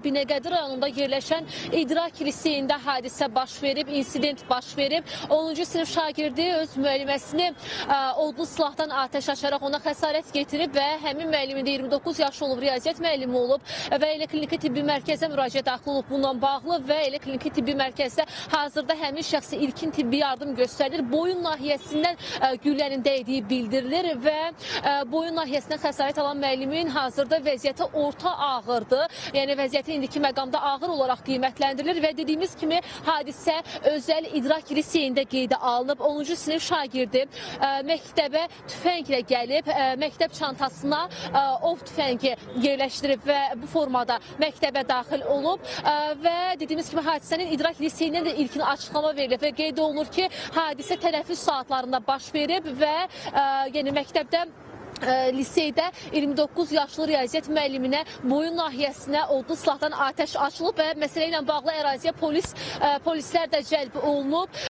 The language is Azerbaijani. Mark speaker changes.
Speaker 1: Binəqədi rayonunda yerləşən İdrak Liseyində hadisə baş verib, insident baş verib. 10-cu sinif şagirdi öz müəlliməsini odlu silahdan atəş açaraq ona xəsarət yetirib və həmin müəllimin də 29 yaşı olub, riyaziyyat müəllimi olub və elə kliniki tibbi mərkəzə müraciət daxil olub bununla bağlı və elə kliniki tibbi mərkəzdə hazırda həmin şəxsə ilkin tibbi yardım göstərilir. Boyun nahiyəsindən güllənin dəydiyi bildirilir və boyun nahiyəsindən xəsarət alan müəllimin hazırda vəziyyəti orta ağırdır. Yəni vəziyyəti indiki məqamda ağır olaraq qiymətləndirilir və dediyimiz kimi hadisə özəl İdrak Liseyində qeydə alınıb. 10-cu sinif şagirdi məktəbə tüfənglə gəlib, məktəb çantasına ov tüfəngi yerləşdirib və bu formada məktəbə daxil olub və dediyimiz kimi hadisənin İdrak Liseyindən də ilkin açıqlama verilib və qeyd olunur ki, hadisə tənəffüs saatlarında baş verib və yəni məktəbdə liseydə 29 yaşlı riyaziyyat müəlliminə boyun nahiyəsinə odlu silahdan atəş açılıb və məsələ ilə bağlı əraziyə polislər də cəlb olunub.